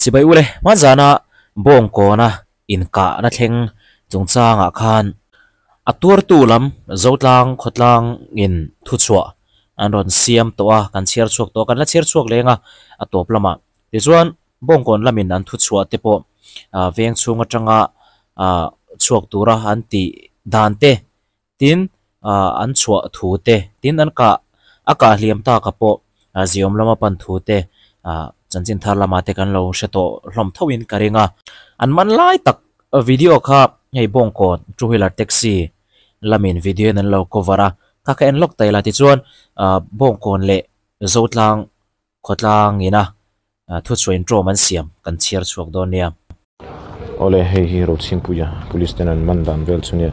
Chibai ule, hmanzana Bawngkawna inkahna thleng chungchangah khan a tuartu lam Zotlang khawtlangin thuchhuah an rawn siam tawh a, kan chhiar chhuak tawh a, kan la chhiar chhuak leng a, a tawp lamah. Tichuan, Bawngkawn lamin an thuchhuah te pawh veng chhung atanga chhuak tura an tih dan te Tin, an chhuah thu te, tin an kah, a kah hliam taka pawh ziawm lama pan thu te chanchin thar lama te kan lo hre tawh hlawm thoin ka ring a. An man lai tak video kha hei Bawngkawn two wheeler taxi lamin video in an lo cover a, kha kha en lawk ta ila tichuan Bawngkawn leh Zotlang khawtlang ina thuchhuah intawm an siam kan chhiar chhuak dawn nia. Awle hei hi Rochhingpuia police ten an man dan vel chu nia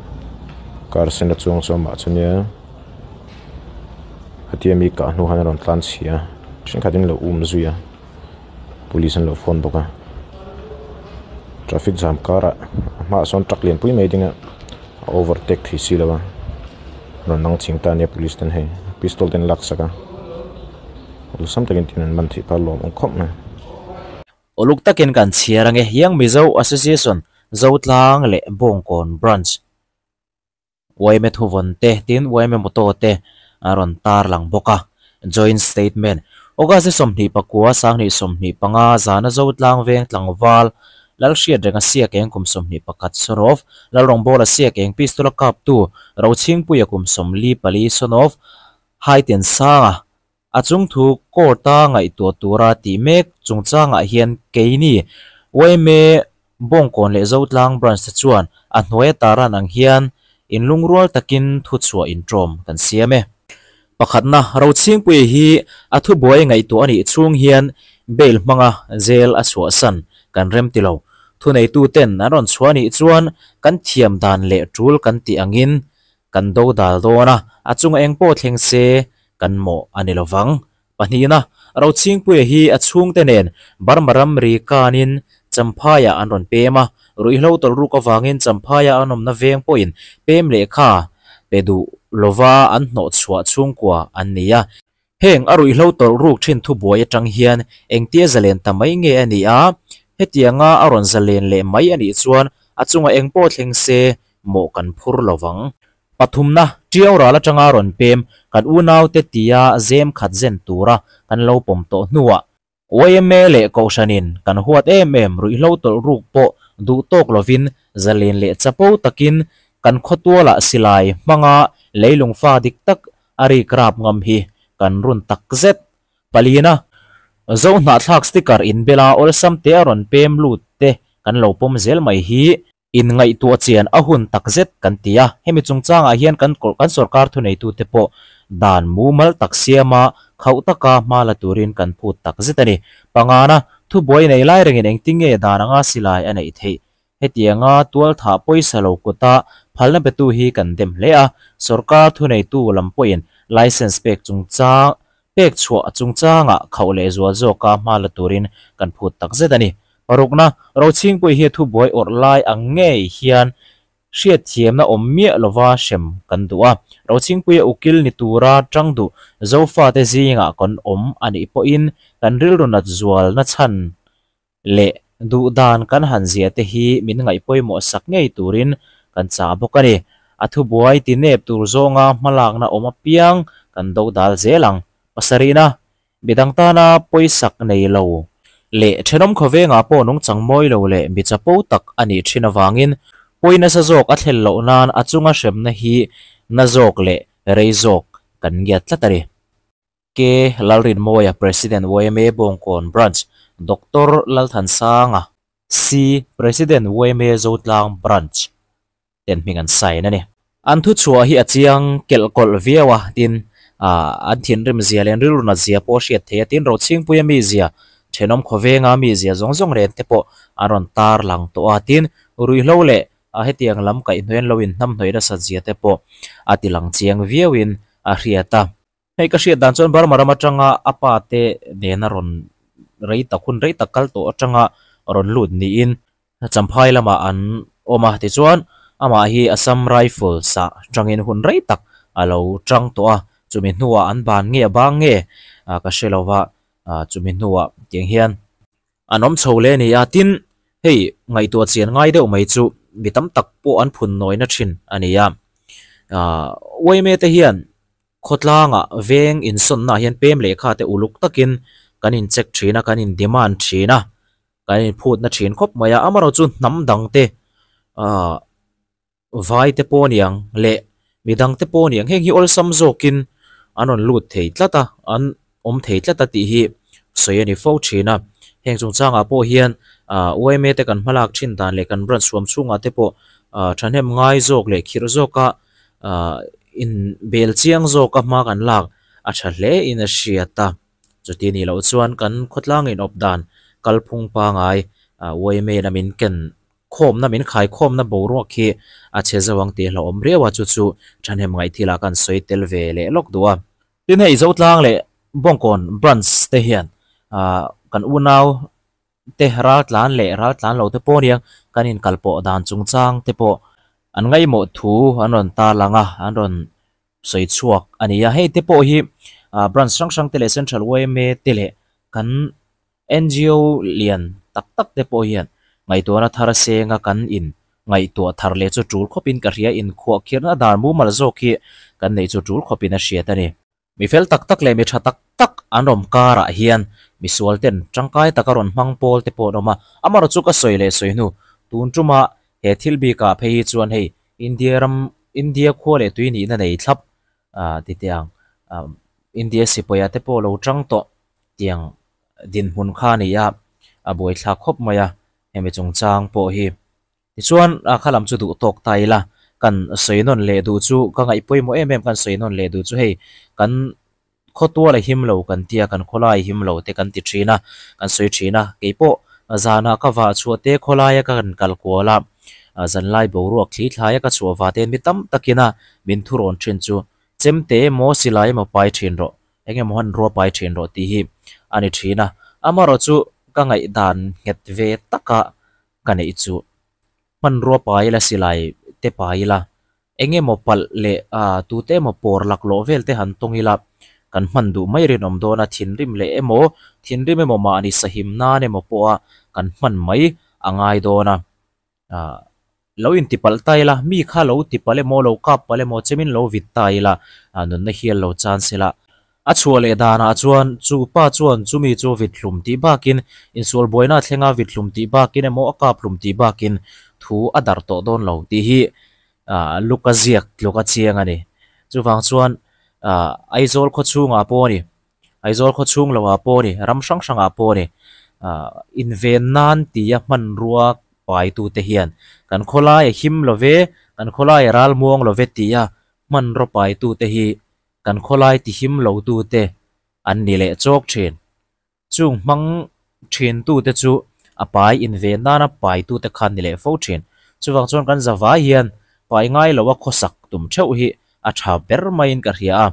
car sen a chuang chu amah chu nia hetia mi kah hnu khan a rawn tlan chhia a thenkhat in lo um zui a police an lo phone bawk a traffic jam karah a hmaah sawn truck lian pui mai a ding a a overtake thei si lo a rawn nang ching ta ania police ten hei pistol te an laksak a. Awlsam takin tin an man theih phah lawm ang khawp mai. Uluk takin kan chhiar ange Young Mizo Association Zotlang leh Bawngkawn Branch yma thuvawn te tin yma motto te a rawn tar lang bawk a. Joint Statement August ni 24 2025 zana Zotlang veng tlangval Lalhriat renga siak eng kum 21 Sonov Lalrawngbawla siak eng pistol a kaptu Rochhingpuia kum 44 Sonov Haiten sanga a chungthu court-a ngaihtuah tura tih mek chungchangah hian keini yma Bawngkawn leh Zotlang branch te chuan a hnuaia taran ang hian inlungrual takin thuchhuah intawm kan siam e. Pakhatna, Rochhingpuia hi a thubuai ngaihtuah a nih chhung hian bail hmanga jail a chhuahsan kan rem ti lo. Thuneituten an rawn chhuah a nih chuan kan thiam dan leh tul kan tih angin Kan do dal dawn a, a chunga eng pawh thleng se kan mawh a ni lovang. Pahnihna, Rochhingpuia hi a chhungte nen Burma ramri kanin Champhaiah an rawn pem a, ruihhlo tawlhruk avangin Champhaia an awmna veng pawhin pem lehkha pe duh lova an hnawhchhuah chhungkua an ni a. Heng a ruihhlo tawlhruk thin thubuai atang hian engtia zalen ta mai nge a nih a, hetianga a rawn zalen leh mai a nih chuan a chunga eng pawh thleng se mawh kan phur lo vang. Pathumna, Tiau ral atanga rawn pem kan unaute tia zem khat zen tura kan lo pawm tawh hnuah Yma leh Kohhranin kan huat em em ruihhlo tawlh ruk pawh duh tawk lovin zalen leh chapo takin kan khawtualah silai hmanga leilung fa dik tak a rik rap ngam hi kan run tak zet. Palina, Zohnahthlak sticker inbela awlsam te a rawn pem lut te kan lo pawm zel mai hi Inngaihtuah chian a hun takzet kan ti a, hemi chungchangah hian kan kan sorkar thuneitute pawh dan mumal tak siama khauh taka hma la turin kan phut takzet a ni. Pangana, thubuai nei lai rengin engtinge dan anga silai a neih theih? Hetianga tualthah pawisa lo kuta phalna betu hi kan dem hle a, sorkar thuneitu lam pawhin license pek chungchang pek chhuah chungchangah khauh leh zual zawka hma la turin kan phut takzet a ni. Parukna, Rochhingpui hi thubuai awrh lai ang ngei hian hriatthiamna awm miah lova hrem kan duh a. Rochhingpuia ukil ni tura tang duh Zofate zingah kan awm a nih pawhin kan rilru nat zualna chhan leh duhdan kan han zia te hi min ngaih pawimawh sak ngei turin kan chah bawk a ni. A thubuai ti nep tur zawnga hmalakna awm apiang kan do dal zel ang. Pasarihna, Midang tana pawisak nei lo leh thenawm khawvengah pawh nungchang mawi lo leh mi chapo tak a nih thin avangin pawi nasa zawk a thlen loh nan a chunga hremna hi na zawk leh rei zawk kan ngiat tlat a ni. K. Lalrinmawia President yma Bawngkawn Branch Doctor Lalthansanga C. President yma Zotlang Branch ten hming an sign a ni. An thuchhuah hi a chiang kelh kawlh viau a, tin, an thinrim zia leh an rilru nat zia pawh a hriat theih a, tin, Rochhingpuia mizia, thenawm khawvenga mizia zawng zawng ren te pawh an rawn tar lang tawh a, tin, ruihhlo leh hetiang lam kaihhnawih an lo inhnamhnawih nasat zia te pawh a ti lang chiang viauin a hriat a. Hei ka hriat dan chuan Burma ram atanga a pa te nena rawn rei tak hun rei tak kal tawh atanga rawn lut niin Champhai lamah an awm a, tichuan amah hi Assam Rifles ah tangin hun rei tak a lo tang tawh a, chumi hnuah an ban nge a bang nge ka hre lo va, chumi hnuah tiang hian. An awm chho leh a ni a, tin hei ngaihtuah chian ngai deuh mai chu mi tam tak pawh an phun nawina thin a ni a. Ahh Uaime te hian khawtlangah veng insawnnaah hian pem lehkha te uluk takin kan in check thin a, kan in demand thin a, kan in phutna thin khawp mai a, amaherawhchu hnam dang te ahh Vai te pawh aniang leh midang te pawh aniang heng hi awlsam zawkin an rawn lut thei tlat a, an awm thei tlat a tih hi sawi a ni fo thin a. Heng chungchangah pawh hian ah yma te kan hmalak thin dan leh kan branch huam chhungah te pawh ah thahnem ngai zawk leh khirh zawka ah inbel chiang zawka hma kan lak a tha hle in a hriat a. Chuti nih loh chuan kan khawtlang inawp dan kalphung pangai ah yma in a min ken Khawmna min khai khawmna boruak khi a chhe zo ang tih hlauhawm riau a, chu chu thahnem ngaih thilah kan sawi tel ve leh lawk duh a. Tin hei Zotlang leh Bawngkawn Branch te hian kan unau te raltlan leh raltlan lo te pawh aniang kan inkalpawh dan chungchang te pawh an ngaihmawh thu an rawn tarlang a, an rawn sawi chhuak a ni a. Hei te pawh hi Branch hrang hrang te leh Central yma te leh kan NGO lian tak tak te pawh hian ngaihtuahna thar senga kan in ngaihtuah thar leh chu tul khawpin ka hria inkhuah khirna dar mumal zawk hi kan neih chu tul khawpin a hriat a ni. Mi fel tak tak leh mi tha tak tak an rawm karah hian misual ten tangkai taka rawn hmang pawl te pawh an awm a, amaherawh chu ka sawi leh sawi hnu tun tuma he thil bikah phei hi chuan hei India ram India khua leh tui nihna nei thlap ti teh ang India sipaia te pawh lo tang tawh tiang dinhmun kha a ni a, a buaithlak khawp mai a, hemi chungchang pawh hi. Tichuan a kha lam chu duh tawk ta ila, kan sawi nawn leh duh chu ka ngaih pawimawh em em kan sawi nawn leh duh chu hei kan khawtual a him lo kan tia, kan khawlai him lo te kan ti thin a, kan sawi thin a, keipawh zanah ka vah chhuah te khawlaia ka kan kal kual a, zanlai boruak thli thlaia ka chhuah vah te mi tam takin a min thurawn thin chu chemte emaw silai emaw pai thin rawh eng emaw han rua pai thin rawh tih hi a ni thin a, amaherawh chu ka ngaihdan nghet ve taka ka neih chu hmanrua pai ila silai te pai ila eng emaw palh leh ah tute emaw pawr laklawh vel te han tawng ila kan hman duh mai rinawm dawn a, thinrim leh emaw thinrim emaw mahni sahim nan emaw pawha kan hman mai a ngai dawn a. Ah, lo inti palh ta ila, mi kha lo ti palh emaw, lo kap palh emaw, chemin lo vit ta ila, ah nunna hial lo chan sela. A chhuah leh danah chuan chu pa chuan chumi chu vit hlum tih bakin, insual buaina thlenga vit hlum tih bakin emaw a kap hlum tih bakin thu a darh tawh dawn lo tih hi ah Luka ziak tluk a chiang a ni. Chuvang chuan ah Aizawl khaw chhungah pawh a ni, Aizawl khaw chhung loah pawh a ni, ram hrang hrangah pawh a ni. Ahh inven nan tia hmanrua paitute hian kan khawlai a him lo ve, kan khawlai a ral muang lo ve tia hmanraw paitute hi kan khawlai ti him lotute an ni leh chawk thin. Chung hmang thintute chu a pai inven nana paitute khan ni leh fo thin. Chuvang chuan kan zavai hian pai ngai loa khawsak tum theuh hi a tha ber maiin ka hria a.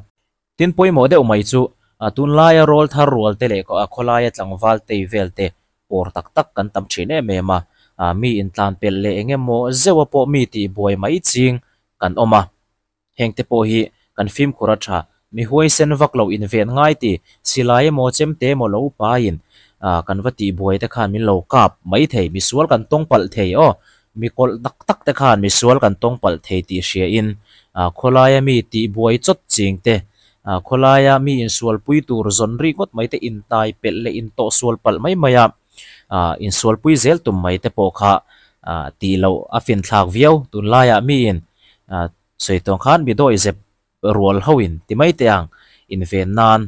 Tin pawimawh deuh mai chu tunlaia rawl thar rual te leh khawlaia tlangval tei vel te pawr tak tak kan tam thin em em a, mi intlan pelh leh eng emaw zeuha pawh mi tih buai mai ching kan awm a, heng te pawh hi kan fimkhur a tha, mi huaisen vak lo inven ngai ti silai emaw chemte emaw lo paiin kan va tih buai te khan min lo kap mai thei, misual kan tawng palh thei aw, Mi kawlh tak tak te khan misual kan tawng palh thei tih hria in khawlaia mi tih buai chawt ching te, khawlaia mi insualpui tur zawn ri ngawt mai te intai pelh leh intawhsual palh mai mai a, insualpui zel tum mai te pawh kha tih loh a finthlak viau. Tunlaiah miin sawi tawng khan mi dawi zep rual ho in ti mai teh ang inven nan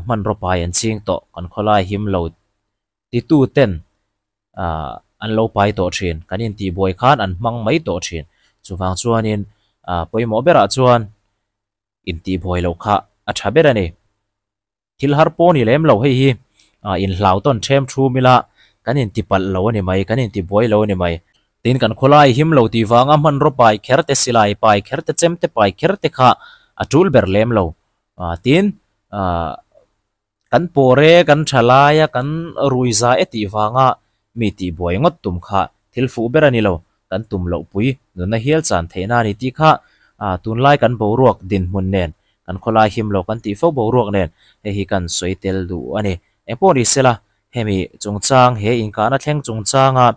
hmanraw pai an ching tawh kan khawlai him lo titu ten ah an lo pai tawh thin, kan intihbuai khan an hmang mai tawh thin. Chuvang chuanin ah pawimawh berah chuan intihbuai loh kha a tha ber a ni. Thil har pawh ni lem lo hei hi ah inhlau tawn them thum ila kan intipalh lo a ni mai, kan intibuai lo a ni mai. Tin kan khawlai him lo tih vanga hmanraw pai kher te, silai pai kher te, chemte pai kher te kha a tul ber lem lo. Ah tin ah. Kan pawr e, kan tha lai a, kan rui za e tih vanga mi tih buai ngawt tum kha thil fuh ber a ni lo, kan tum loh pui nunna hial chan theihna a ni tih kha tunlai kan boruak dinhmun nen, kan khawlai him lo kan tih fo boruak nen hei hi kan sawi tel duh a ni. Engpawh ni sela, Hemi chungchang he inkahna thleng chungchanga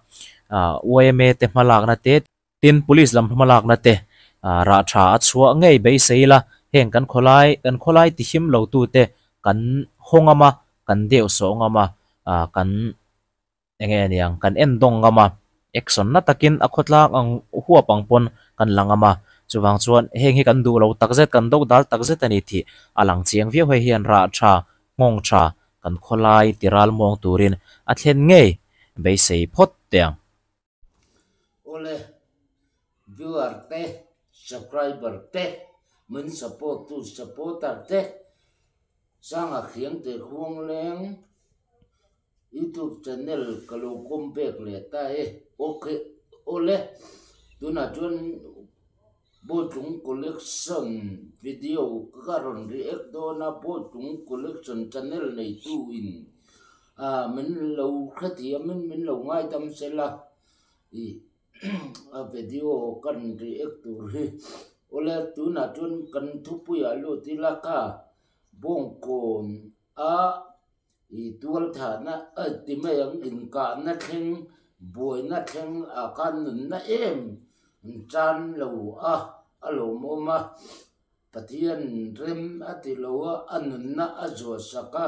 ah yma te hmalakna te tin police lam hmalakna te ah rah tha a chhuah ngei beisei ila heng kan khawlai kan khawlai ti him lo tu te kan haw ngam a kan deuh sawh ngam a ah kan eng nge aniang kan en dawng ngam a action na takin a khawtlang ang huap ang pawn kan la ngam a chuvang chuan heng hi kan duh lo takzet kan do dal takzet a ni tih a lang chiang viau hei hian rah tha nghawng tha kan khawlai ti ral muang turin a thlen ngei beisei phawt teh ang. Awle viewer te subscriber te min support tu supporter te Sanga Khiangte Khuangleng Youtube channel ka lo kawm pek leh ta e. Ok awle tunah chuan Bawitlung collection video ka rawn react dawn a Bawitlung collection channel neitu in ah min lo hrethiam in min lo ngaidam sela ih a video kan react tur hi awle tunah chuan kan thupuiah lut ila kha Bawngkawn a. I tualthahna a ti mai ang, inkahna thleng, buaina thleng ah khan nunna em an tan lo a, a lawmawm a, Pathian rem a ti lo a, a nunna a zuah sak a,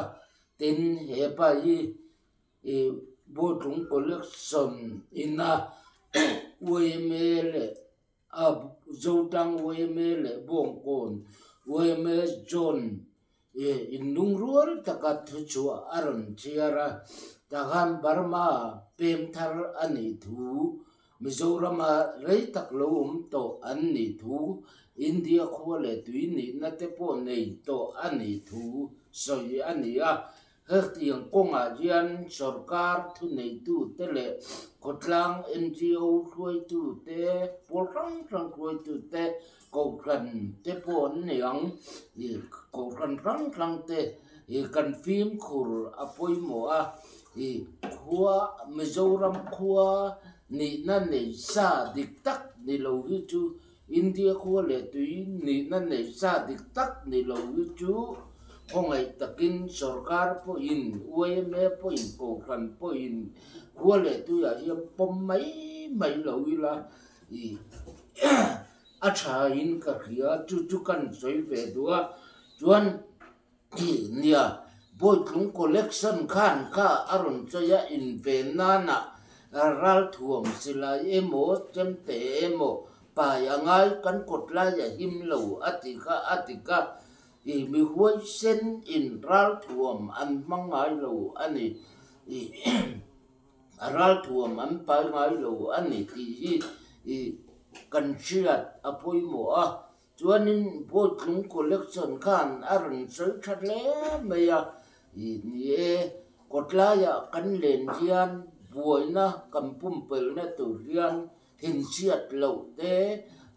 tin hepa hi i Bawitlung Collection ina yma leh a Zotang yma leh Bawngkawn yma Zone I inlungrual taka thuchhuah a rawn chhiar a, takhan Burma pem thar a nih thu, Mizorama rei tak lo awm tawh an nih thu, India khua leh tui nihna te pawh nei tawh a nih thu sawi a ni a. Hetiang kawngah hian sorkar thuneitute leh khawtlang NGO hruaitute, pawl hrang hrang hruaitute, Kohhran te pawh an nei ang, ih kohhran hrang hrang te ih kan fimkhur a pawimawh a, ih khua Mizoram khua nihna nei sa dik tak ni lo hi chu India khua leh tui nihna nei sa dik tak ni lo hi chu khawngaih takin sorkar pawhin yma pawhin kohhran pawhin khua leh tuiah hian pawm mai mai lo ila ih A tha in ka hria chu chu kan sawi ve duh a, chuan ih nia Bawitlung collection khan kha a rawn sawi a inven nanah ralthuam silai emaw chemte emaw pai a ngai kan kawt lai a him lo a ti kha a dik a, ih mi huaisen in ralthuam an hmang ngai lo a ni ih. A ralthuam an pai ngai lo a ni tih hi ih kan hriat a pawimawh a, chuanin Bawitlung collection khan a rawn sawi tha hle mai a, ih ni e, kawtlaiah kan len hian buaina kan pumpelhna tur hian thinchhiat loh te,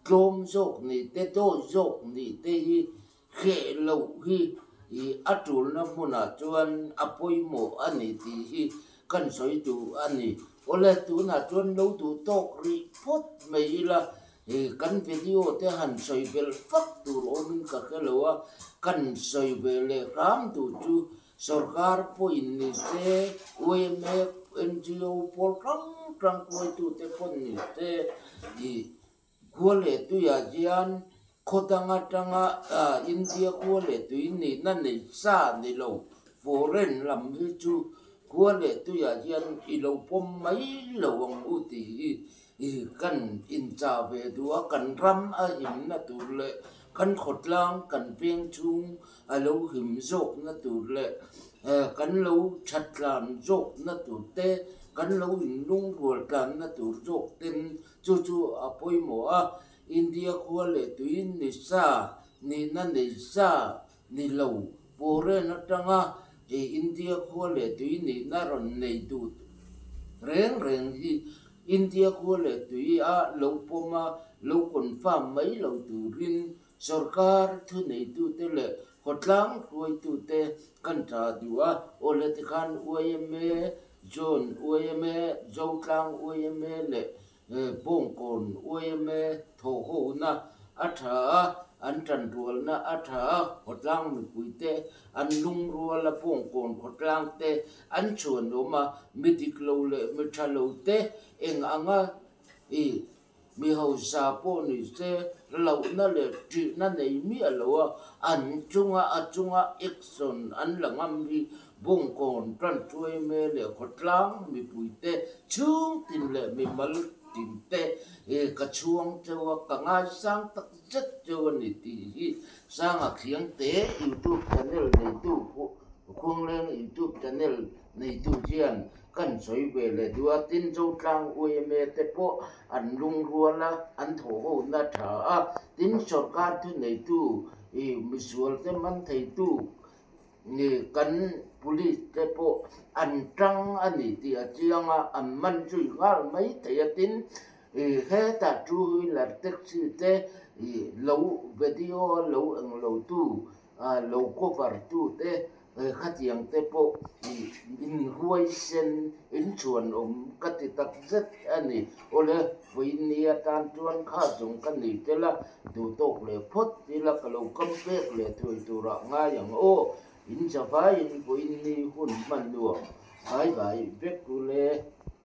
tlawm zawk nih te, dawi zawk nih te hi hreh loh hi ih a tulna hmunah chuan a pawimawh a ni tih hi kan sawi duh a ni. Awle tunah chuan lo duh tawk rih phawt mai ila ih kan video te han sawi belh fak tur awmin ka hre lo a, kan sawi ve leh hram duh chu sorkar pawhin ni se, yma, NGO pawl hrang hrang hruaitute pawh ni se ih Khua leh tuiah hian khaw dang atanga India khua leh tui nihna nei sa ni lo, foreign lam hi chu khua leh tuiah hian i lo pawm mai lo ang u tih hi kan inchah ve duh a, kan ram a himna tur leh kan khawtlang kan veng chhung a lo him zawkna tur leh kan lo thattlan zawkna tur te, kan lo inlungrual tlanna tur zawk ten Chu chu a pawimawh a, India khua leh tui ni sa, nihna nei sa ni lo, foreign atanga India khua leh tui nihna rawn nei duh reng reng hi India khua leh tui a lo pawm a, lo confirm mai lo turin sorkar thuneitute leh khawtlang hruaitute kan tha duh a, awle tikhan yma John yma, Zotlang yma leh Bawngkawn yma thawhhona a tha a. An ṭanrualna a ṭha a, khawtlang mipuite an lungrual a, Bawngkawn khawtlang te an chhuanawm a, mi dik lo leh mi ṭha lo te eng anga i mi hausa pawh ni se hlauhna leh ṭihna nei miah lo a, an chunga a chunga action an la ngam hi Bawngkawn ṭanṭuai me leh khawtlang mipuite chhungtin leh mimal tinte ka chhuang cheu a, ka ngaisang tak zet cheu a ni tih hi Sanga Khiangte YouTube channel neitu Khuangleng YouTube channel neitu hian kan sawi ve leh duh a, tin Zotlang UMA te pawh an lungrual a, an thawhhona tha a, tin sorkar thuneitu ih misual te man theitu nih kan police te pawh an tang a ni tih a chiang a, an man zui nghal mai thei a, tin ih hetah two wheeler taxi te ih lo video a lo englo tu lo cover tu te khatiang te pawh ih inhuaisen inchhuanawm ka ti tak zet a ni. Awle vawiin atan chuan kha zawng ka nei tel a, duhtawk leh phawt ila ka lo kam pek leh thuai turah ngai ang aw, in zavaiin vawiin ni hun hman nuam bye bye vek u le.